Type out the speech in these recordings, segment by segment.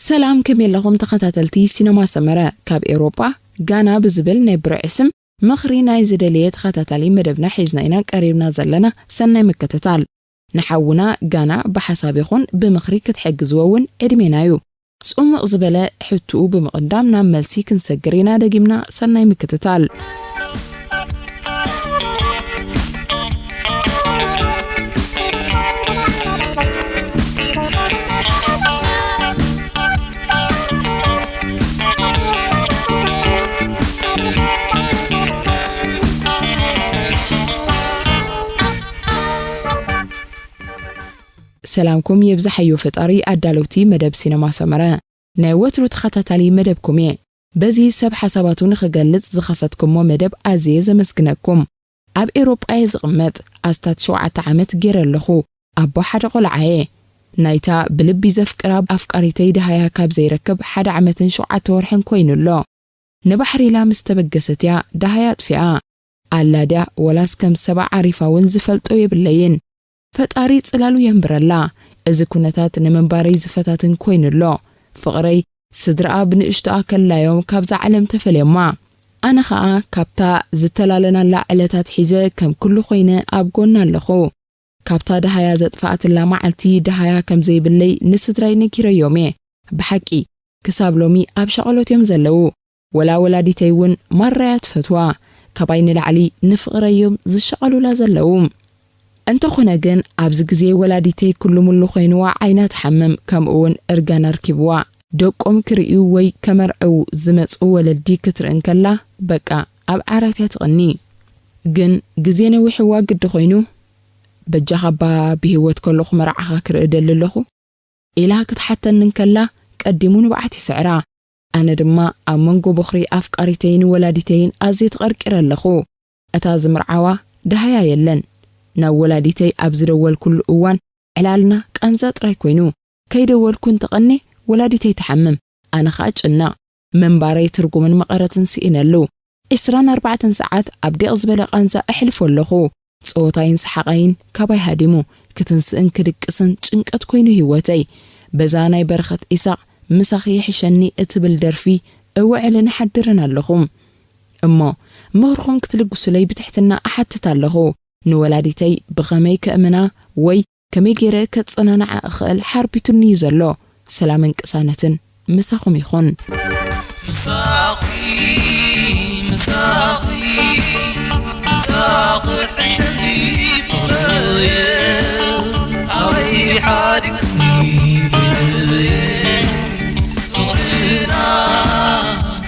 ሰላም፣ ከመይ ኣለኹም ተኸታተልቲ ሲነማ ሰመረ? ካብ ኤውሮጳ ጋና ብዝብል ናይ ብርዒ ስም ምኽሪ ናይ ዝደለየ ተኸታታሊ መደብና ሒዝና ኢና ቀሪብና ዘለና። ሰናይ ምክትታል። ንሓውና ጋና ብሓሳብ ይኹን ብምኽሪ ክትሕግዝዎ እውን ዕድሜና እዩ። ጽሙቕ ዝበለ ሕቱኡ ብምቕዳም ናብ መልሲ ክንሰግር ኢና። ደጊምና ሰናይ ምክትታል። ሰላምኩም የብዝሓዮ ፈጣሪ ኣዳለውቲ መደብ ሲነማ ሰመረ። ናይ ወትሩ ተኸታታሊ መደብኩም እየ። በዚ ሰብ ሓሳባቱ ንኽገልጽ ዝኸፈትኩሞ መደብ ኣዝየ ዘመስግነኩም። ኣብ ኤውሮጳ እየ ዝቕመጥ። ኣስታት ሸውዓተ ዓመት ገይረ ኣለኹ። ኣቦ ሓደ ቆልዓ እየ። ናይታ ብልቢ ዘፍቅራ ኣፍቃሪተይ ደሃያ ካብ ዘይረክብ ሓደ ዓመትን ሸውዓተ ወርሕን ኮይኑ ኣሎ። ንባሕሪ ኢላ ምስ ተበገሰት እያ ደሃያ ኣጥፊኣ። ኣላ ድያ ወላስ ከም ሰባ ዓሪፋ እውን ዝፈልጦ የብለይን። ፈጣሪ ጽላሉ የንብረላ። እዚ ኩነታት ንምንባረይ ዝፈታትን ኮይኑ ኣሎ። ፍቕረይ ስድራኣ ብንእሽቶኣ ከላዮም ካብዛ ዓለም ተፈልዮማ። ኣነ ኸኣ ካብታ ዝተላለናላ ዕለታት ሒዘ ከም ኩሉ ኮይነ ኣብ ጎና ኣለኹ። ካብታ ደሃያ ዘጥፋኣትላ መዓልቲ ደሃያ ከም ዘይብለይ ንስድራይ ነጊረዮም እየ። ብሓቂ ክሳብ ሎሚ ኣብ ሸቐሎት እዮም ዘለዉ። ወላ ወላዲተይ እውን ማራ እያ ትፈትዋ። ካባይ ንላዕሊ ንፍቕረይ እዮም ዝሸቐሉላ ዘለዉ። እንተኾነ ግን ኣብዚ ግዜ ወላዲተይ ኩሉ ሙሉ ኮይንዋ ዓይና ትሓምም፣ ከምኡ እውን እርጋን ኣርኪብዋ። ደቆም ክርእዩ ወይ ከመርዕዉ ዝመጹ ወለዲ ክትርኢ እንከላ በቃ ኣብ ዓራት እያ ትቕኒ። ግን ግዜ ነዊሕዋ ግዲ ኮይኑ፣ በጃኻ እባ ብህይወት ከለኹ መርዓኻ ክርኢ እደሊ ኣለኹ ኢላ ክትሓተኒ እንከላ ቀዲሙ ንብዓት ይስዕራ። ኣነ ድማ ኣብ መንጎ ቦኽሪ ኣፍቃሪተይን ወላዲተይን ኣዝየ ተቐርቂረ ኣለኹ። እታ ዝምርዓዋ ደሃያ የለን። ናብ ወላዲተይ ኣብ ዝደወልኩሉ እዋን ዕላልና ቃንዛ ጥራይ ኮይኑ። ከይደወልኩ እንተቐኔ ወላዲተይ ትሓምም፣ ኣነ ኸኣ ጭነቕ። ምንባረይ ትርጉምን መቐረትን ስኢነሉ። ዕስራን ኣርባዕተን ሰዓት ኣብ ዲቕ ዝበለ ቃንዛ እሕልፎ ኣለኹ። ጸወታይን ሰሓቓይን ካባይ ሃዲሙ፣ ክትንስእን ክድቅስን ጭንቀት ኮይኑ ህይወተይ። በዛ ናይ በረኸት ኢሳቕ ምሳኺ ይሕሸኒ እትብል ደርፊ እውዕልን እሓድርን ኣለኹ። እሞ ምኽርኹም ክትልግሱለይ ብትሕትና እሓትት ኣለኹ። ንወላዲተይ ብኸመይ ከእምና ወይ ከመይ ገይረ ከጸናንዓ እኽእል ሓርቢቱኒ እዩ ዘሎ። ሰላምን ቅሳነትን ምሳኹም ይኹን። ምሳኺ፣ ምሳኺ፣ ምሳኺ ሕሸኒ ፍቕረየ፣ ኣበይ ሓዲግኪ በይነየ፣ ፍቕርና፣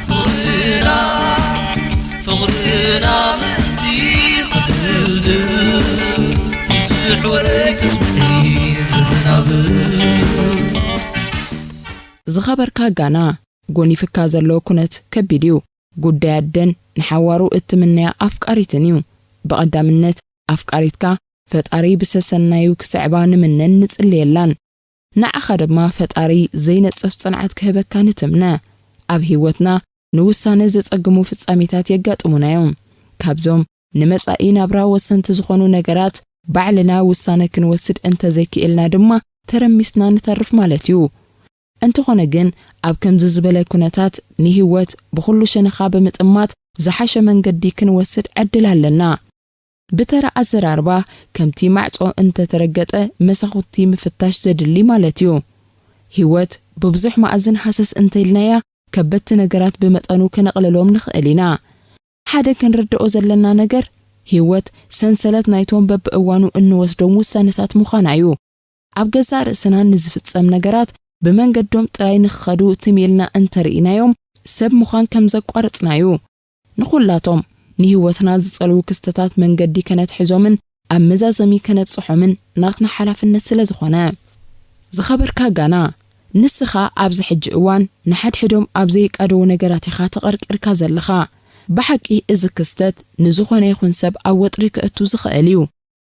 ፍቕርና፣ ፍቕርና ምእንቲ ክድልድል፣ ብዙሕ ወረ ተስምዒ ዘዘናብል። ዝኸበርካ ጋና፣ ጎኒፍካ ዘሎ ኩነት ከቢድ እዩ። ጉዳይ ኣደን ንሓዋሩ እትምነያ ኣፍቃሪትን እዩ። ብቐዳምነት ኣፍቃሪትካ ፈጣሪ ብሰሰናዩ ክስዕባ ንምነን ንጽልየላን። ንዓኻ ድማ ፈጣሪ ዘይነጽፍ ጽንዓት ክህበካ ንትምነ። ኣብ ህይወትና ንውሳነ ዘጸግሙ ፍጻሜታት የጋጥሙና እዮም። ካብዞም ንመጻኢ ናብራ ወሰንቲ ዝኾኑ ነገራት ባዕልና ውሳነ ክንወስድ እንተዘይክኢልና ድማ ተረሚስና ንተርፍ ማለት እዩ። እንተኾነ ግን ኣብ ከምዚ ዝበለ ኩነታት ንህይወት ብኹሉ ሸነኻ ብምጥማት ዝሓሸ መንገዲ ክንወስድ ዕድል ኣለና። ብተራ ኣዘራርባ ከምቲ ማዕጾ እንተተረገጠ መሳኹቲ ምፍታሽ ዘድሊ ማለት እዩ። ህይወት ብብዙሕ መኣዝን ሃሰስ እንተኢልናያ ከበድቲ ነገራት ብመጠኑ ከነቕልሎም ንኽእል ኢና። ሓደ ክንርድኦ ዘለና ነገር ህይወት ሰንሰለት ናይቶም በብእዋኑ እንወስዶም ውሳነታት ምዃና እዩ። ኣብ ገዛእ ርእስና ንዝፍጸም ነገራት ብመንገዶም ጥራይ ንኽኸዱ ትም ኢልና እንተርኢናዮም ሰብ ምዃን ከም ዘቋረጽና እዩ። ንኹላቶም ንህይወትና ዝጸልዉ ክስተታት መንገዲ ከነትሕዞምን ኣብ መዛዘሚ ከነብጽሖምን ናትና ሓላፍነት ስለ ዝኾነ። ዝኸበርካ ጋና፣ ንስኻ ኣብዚ ሕጂ እዋን ንሓድሕዶም ኣብ ዘይቃደዉ ነገራት ኢኻ ተቐርቂርካ ዘለኻ። ብሓቂ እዚ ክስተት ንዝኾነ ይኹን ሰብ ኣብ ወጥሪ ከእቱ ዝኽእል እዩ።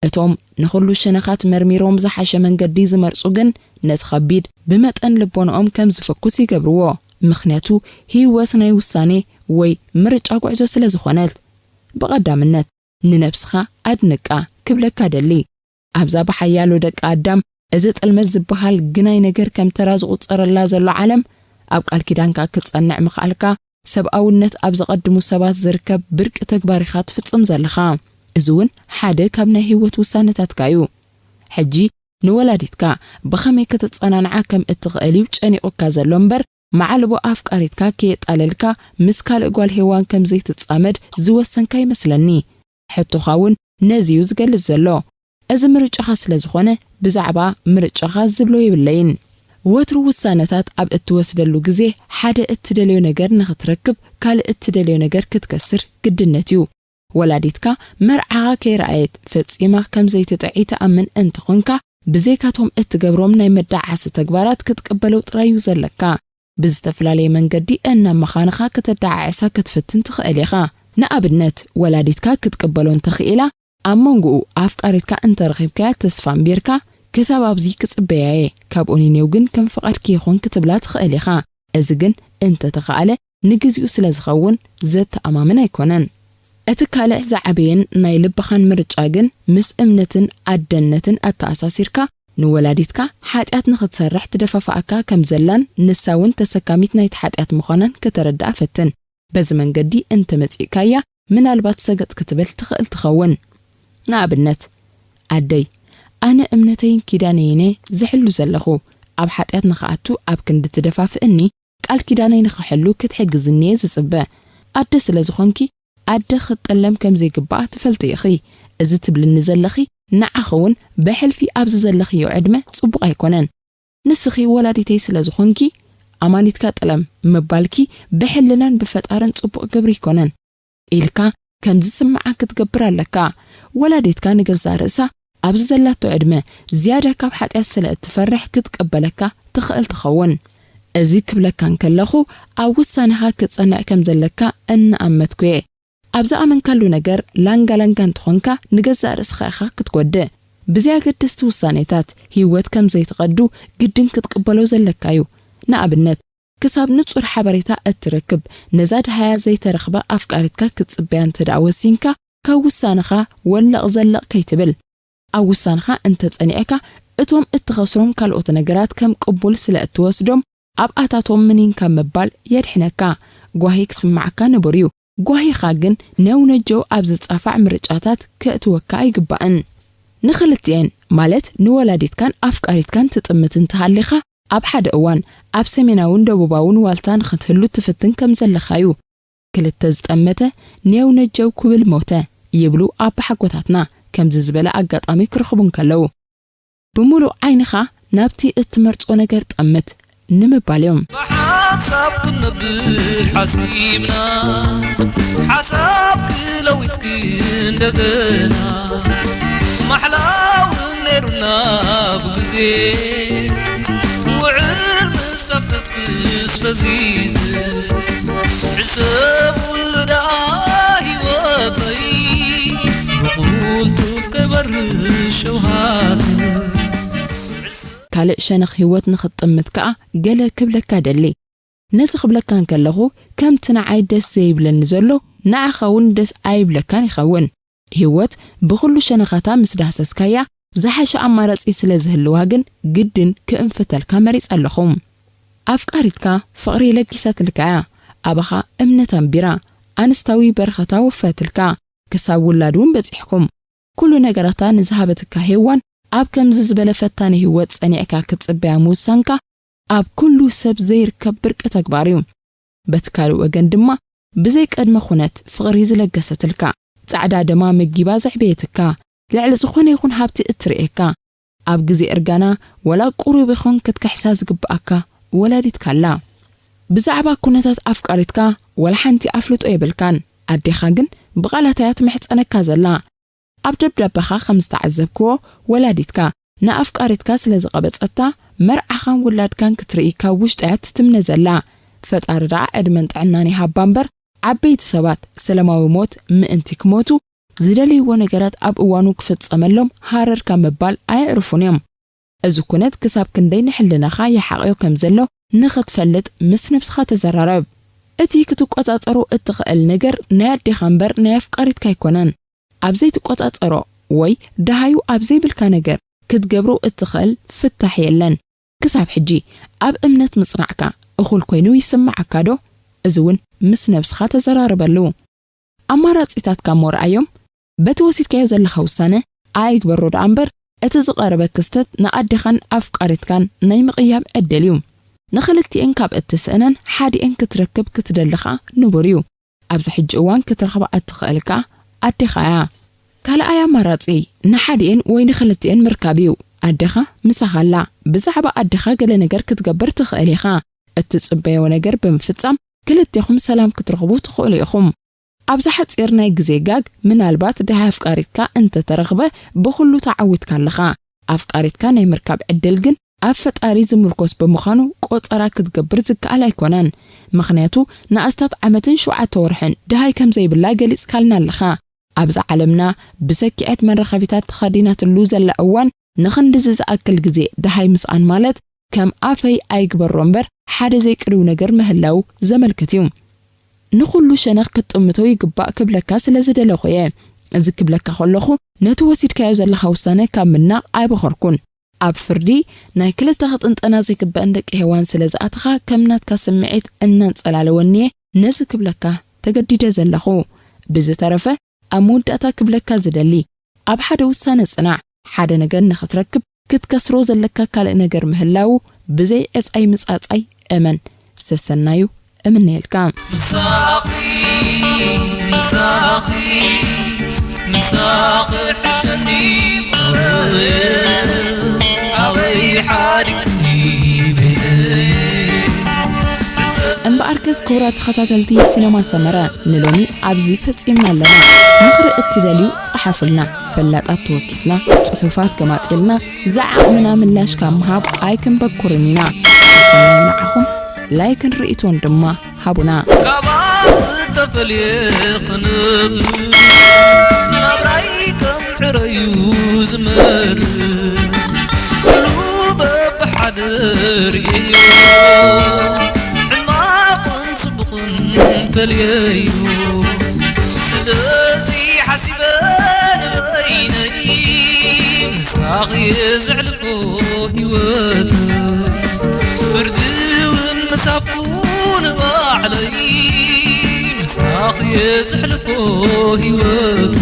እቶም ንኹሉ ሸነኻት መርሚሮም ዝሓሸ መንገዲ ዝመርጹ ግን ነቲ ከቢድ ብመጠን ልቦንኦም ከም ዝፍኩስ ይገብርዎ። ምኽንያቱ ህይወት ናይ ውሳኔ ወይ ምርጫ ጉዕዞ ስለ ዝኾነት። ብቐዳምነት ንነብስኻ ኣድንቃ ክብለካ ደሊ። ኣብዛ ብሓያሎ ደቂ ኣዳም እዚ ጥልመት ዝበሃል ግናይ ነገር ከም ተራ ዝቑጸረላ ዘሎ ዓለም፣ ኣብ ቃል ኪዳንካ ክትጸንዕ ምኽኣልካ፣ ሰብኣውነት ኣብ ዘቐድሙ ሰባት ዝርከብ ብርቂ ተግባር ኢኻ ትፍጽም ዘለኻ። እዚ እውን ሓደ ካብ ናይ ህይወት ውሳነታትካ እዩ። ሕጂ ንወላዲትካ ብኸመይ ከተጸናንዓ ከም እትኽእል እዩ ጨኒቑካ ዘሎ እምበር፣ መዓልቦ ኣፍቃሪትካ ከየጣለልካ ምስ ካልእ ጓል ሄዋን ከም ዘይትጻመድ ዝወሰንካ ይመስለኒ። ሕቶኻ እውን ነዚ እዩ ዝገልጽ ዘሎ። እዚ ምርጫኻ ስለ ዝኾነ፣ ብዛዕባ ምርጫኻ ዝብሎ የብለይን። ወትሩ ውሳነታት ኣብ እትወስደሉ ግዜ፣ ሓደ እትደልዮ ነገር ንኽትረክብ፣ ካልእ እትደልዮ ነገር ክትከስር ግድነት እዩ። ወላዲትካ መርዓኻ ከይረኣየት ፈጺማ ከም ዘይትጥዒ ትኣምን እንተኾንካ፣ ብዘይካቶም እትገብሮም ናይ መዳዓሲ ተግባራት ክትቅበለው ጥራይ እዩ ዘለካ። ብዝተፈላለየ መንገዲ እናብ መኻንኻ ከተደዓዕሳ ክትፍትን ትኽእል ኢኻ። ንኣብነት፣ ወላዲትካ ክትቅበሎ እንተኽኢላ፣ ኣብ መንጎኡ ኣፍቃሪትካ እንተረኺብካያ ተስፋ ኣንቢርካ፣ ክሳብ ኣብዚ ክጽበያ እየ፣ ካብኡ ንኔው ግን ከም ፍቓድኪ ይኹን ክትብላ ትኽእል ኢኻ። እዚ ግን እንተተኻእለ ንግዚኡ ስለ ዝኸውን ዘተኣማምን ኣይኮነን። እቲ ካልእ ዝዓበየን ናይ ልብኻን ምርጫ ግን ምስ እምነትን ኣደነትን ኣተኣሳሲርካ ንወላዲትካ ሓጢኣት ንኽትሰርሕ ትደፋፍኣካ ከም ዘላን ንሳ እውን ተሰካሚት ናይቲ ሓጢኣት ምዃናን ከተረድኣ ፈትን። በዚ መንገዲ እንተመጺእካያ ምናልባት ሰገጥ ክትብል ትኽእል ትኸውን። ንኣብነት፣ ኣደይ፣ ኣነ እምነተይን ኪዳነይን እየ ዝሕሉ ዘለኹ። ኣብ ሓጢኣት ንኽኣቱ ኣብ ክንዲ ትደፋፍእኒ፣ ቃል ኪዳነይ ንኽሕሉ ክትሕግዝኒ እየ ዝጽበ። ኣደ ስለ ዝኾንኪ፣ ኣደ ክትጠለም ከም ዘይግባኣ ትፈልጢ ኢኺ። እዚ ትብልኒ ዘለኺ ንዓኺ እውን ብሕልፊ ኣብዚ ዘለኽዮ ዕድመ ጽቡቕ ኣይኮነን። ንስኺ ወላዲተይ ስለ ዝኾንኪ፣ ኣማኒትካ ጥለም ምባልኪ ብሕልናን ብፈጣርን ጽቡቕ ግብሪ ኣይኮነን ኢልካ ከም ዝስምዓ ክትገብር ኣለካ። ወላዲትካ ንገዛእ ርእሳ ኣብዚ ዘላቶ ዕድመ ዝያዳ ካብ ሓጢኣት ስለ እትፈርሕ ክትቀበለካ ትኽእል ትኸውን። እዚ ክብለካ እንከለኹ ኣብ ውሳኔኻ ክትጸንዕ ከም ዘለካ እናኣመትኩ እየ። ኣብ ዝኣመንካሉ ነገር ላንጋ ላንጋ እንተኾንካ ንገዛእ ርእስኻ ኢኻ ክትጎድእ። ብዘያገደስቲ ውሳኔታት ህይወት ከም ዘይትቐዱ ግድን ክትቅበሎ ዘለካ እዩ። ንኣብነት፣ ክሳብ ንጹር ሓበሬታ እትረክብ ነዛ ደሃያ ዘይተረኽበ ኣፍቃሪትካ ክትጽበያ እንተ ደኣ ወሲንካ፣ ካብ ውሳነኻ ወለቕ ዘለቕ ከይትብል። ኣብ ውሳነኻ እንተ ጸኒዕካ፣ እቶም እትኸስሮም ካልኦት ነገራት ከም ቅቡል ስለ እትወስዶም፣ ኣብ ኣታቶም ምኒንካ ምባል የድሕነካ። ጓሂ ክስምዓካ ንቡር እዩ። ጓሂኻ ግን ነውነጀው ኣብ ዝጻፋዕ ምርጫታት ከእትወካ ኣይግባእን። ንኽልቲኤን፣ ማለት ንወላዲትካን ኣፍቃሪትካን ትጥምት እንተሃሊኻ፣ ኣብ ሓደ እዋን ኣብ ሰሜናውን ደቡባውን ዋልታ ንኽትህሉ ትፍትን ከም ዘለኻ እዩ። ክልተ ዝጠመተ ኔው ነጀው ክብል ሞተ ይብሉ ኣባሓጎታትና። ከምዚ ዝበለ ኣጋጣሚ ክረኽቡ እንከለዉ፣ ብምሉእ ዓይንኻ ናብቲ እትመርጾ ነገር ጠምት ንምባል እዮም። ብሓንሳብ ክንነብር ሓሲብና፣ ሓሳብ ክለዊጥኪ እንደገና፣ ማሕላው ነይሩና ብግዜ፣ ውዕል ምስ ኣፍረስክስ ፈዚዝ፣ ሕሰብ ኩሉ ደኣ ህይወተይ፣ ብቕልጡፍ ከይበርሽ ሸውሃት። ካልእ ሸነኽ ህይወት ንኽትጥምት ከኣ ገለ ክብለካ ደሊ። ነዚ ክብለካ እንከለኹ፣ ከምቲ ንዓይ ደስ ዘይብለኒ ዘሎ፣ ንዓኻ እውን ደስ ኣይብለካን ይኸውን። ህይወት ብኹሉ ሸነኻታ ምስ ዳህሰስካያ፣ ዝሓሸ ኣማራጺ ስለ ዝህልዋ ግን ግድን ክእንፍተልካ መሪጸ ኣለኹ። ኣፍቃሪትካ ፍቕሪ ለጊሳትልካ እያ። ኣባኻ እምነት ኣንቢራ፣ ኣንስታዊ በረኸታ ወፈትልካ። ክሳብ ውላድ እውን በጺሕኩም። ኩሉ ነገራታ ንዝሃበትካ ሄዋን፣ ኣብ ከምዚ ዝበለ ፈታኒ ህይወት ጸኒዕካ ክትጽበያ ምውሳንካ፣ ኣብ ኩሉ ሰብ ዘይርከብ ብርቂ ተግባር እዩ። በቲ ካልእ ወገን ድማ፣ ብዘይ ቅድመ ኩነት ፍቕሪ ዝለገሰትልካ፣ ጻዕዳ ደማ መጊባ ዘዕበየትካ፣ ልዕሊ ዝኾነ ይኹን ሃብቲ እትርእየካ፣ ኣብ ግዜ እርጋና ወላ ቁሩብ ይኹን ክትክሕሳ ዝግብኣካ ወላዲትካ ኣላ። ብዛዕባ ኩነታት ኣፍቃሪትካ ወላ ሓንቲ ኣፍልጦ የብልካን። ኣዴኻ ግን ብቓላት እያ ትምሕጸነካ ዘላ። ኣብ ደብዳበኻ ከም ዝተዓዘብክዎ፣ ወላዲትካ ንኣፍቃሪትካ ስለ ዝቐበጸታ፣ መርዓኻን ውላድካን ክትርኢ ካብ ውሽጣ እያ ትትምነ ዘላ። ፈጣሪ ደኣ ዕድመን ጥዕናን ይሃባ እምበር፣ ዓበይቲ ሰባት ሰለማዊ ሞት ምእንቲ ክሞቱ፣ ዝደለይዎ ነገራት ኣብ እዋኑ ክፍጸመሎም ሃረር ካብ ምባል ኣየዕርፉን እዮም። እዚ ኩነት ክሳብ ክንደይ ንሕልናኻ ይሓቕዮ ከም ዘሎ ንኽትፈልጥ ምስ ነብስኻ ተዘራረብ። እቲ ክትቆጻጸሮ እትኽእል ነገር ናይ ኣዴኻ እምበር ናይ ኣፍቃሪትካ ኣይኮነን። ኣብ ዘይትቆጻጸሮ ወይ ደሃዩ ኣብ ዘይብልካ ነገር ክትገብሮ እትኽእል ፍታሕ የለን። ክሳብ ሕጂ ኣብ እምነት ምጽናዕካ፣ እኹል ኮይኑ ይስምዓካ ዶ? እዚ እውን ምስ ነብስኻ ተዘራርበሉ። ኣማራጺታትካ እሞ ርኣዮም። በቲ ወሲድካዮ ዘለኻ ውሳነ ኣይግበሮ ደኣ እምበር፣ እቲ ዝቐረበ ክስተት ንኣዴኻን ኣፍቃሪትካን ናይ ምቕያም ዕድል እዩ። ንኽልቲኤን ካብ እትስእነን ሓዲኤን ክትረክብ ክትደሊ ኸኣ ንቡር እዩ። ኣብዚ ሕጂ እዋን ክትረኽባ እትኽእል ከኣ ኣዴኻ እያ። ካልኣይ ኣማራጺ ንሓዲኤን ወይ ንኽልቲኤን ምርካብ እዩ። ኣዴኻ ምሳኻ ኣላ። ብዛዕባ ኣዴኻ ገለ ነገር ክትገብር ትኽእል ኢኻ። እትጽበዮ ነገር ብምፍጻም ክልቴኹም ሰላም ክትረኽቡ ትኽእሉ ኢኹም። ኣብዛ ሓጺር ናይ ግዜ ጋግ ምናልባት ደሃይ ኣፍቃሪትካ እንተተረኽበ ብኹሉ ተዓዊትካ ኣለኻ። ኣፍቃሪትካ ናይ ምርካብ ዕድል ግን ኣብ ፈጣሪ ዝምርኮስ ብምዃኑ ቆጸራ ክትገብር ዝከኣል ኣይኮነን። ምኽንያቱ ንኣስታት ዓመትን ሸውዓተ ወርሕን ደሃይ ከም ዘይብላ ገሊጽካልና ኣለኻ። ኣብዛ ዓለምና ብሰኪዐት መራኸቢታት ተኸዲናትሉ ዘላ እዋን ንኽንድዚ ዝኣክል ግዜ ደሃይ ምስኣን ማለት ከም ኣፈይ ኣይግበሮ እምበር ሓደ ዘይቅድው ነገር ምህላው ዘመልክት እዩ። ንኹሉ ሸነኽ ክትጥምቶ ይግባእ ክብለካ ስለ ዝደለኹ እየ። እዚ ክብለካ ከለኹ ነቲ ወሲድካዮ ዘለኻ ውሳነ ካብ ምናቕ ኣይበኸርኩን። ኣብ ፍርዲ ናይ ክልተ ክጥንጠና ዘይግበአን ደቂ ሄዋን ስለ ዝኣተኻ ከም ናትካ ስምዒት እናንጸላለወኒ እየ ነዚ ክብለካ ተገዲደ ዘለኹ። ብዝተረፈ ኣብ መወዳእታ ክብለካ ዝደሊ ኣብ ሓደ ውሳነ ጽናዕ። ሓደ ነገር ንኽትረክብ ክትከስሮ ዘለካ ካልእ ነገር ምህላዉ ብዘይ ዕጻይ ምጻጻይ እመን። ሰሰናዩ እምነየልካ። ምሳኺ ምሳኺ ምሳኺ ሕሸኒ ኣበይ ሓዲግኒ በይነይ እምበኣርከስ ክቡራት ተኸታተልቲ ሲነማ ሰመረ ንሎሚ ኣብዚ ፈጺምና ኣለና። ምኽሪ እትደልዩ ጸሓፉልና። ፈላጣት ተወኪስና፣ ጽሑፋት ገማጢልና፣ ዝዓቕምና ምላሽ ካብ ምሃብ ኣይክንበኩርን ኢና። ሰናይ ንዓኹም። ላይክን ርእይቶን ድማ ሃቡና። ካባኺ ተፈልየ ክነብር ናብራይ ከም ዕረዩ ዝመርር ኩሉ በብሓደ ርእየዮ ሕማቕን ጽቡቕን ፈልየዮ ስለዚ ሓሲበ ንበይነይ ምሳኺ ዘሕልፎ ህይወት ፍርዲ እውን ምሳፍኩ ንባዕለይ ምሳኺ ዘሕልፎ ህይወት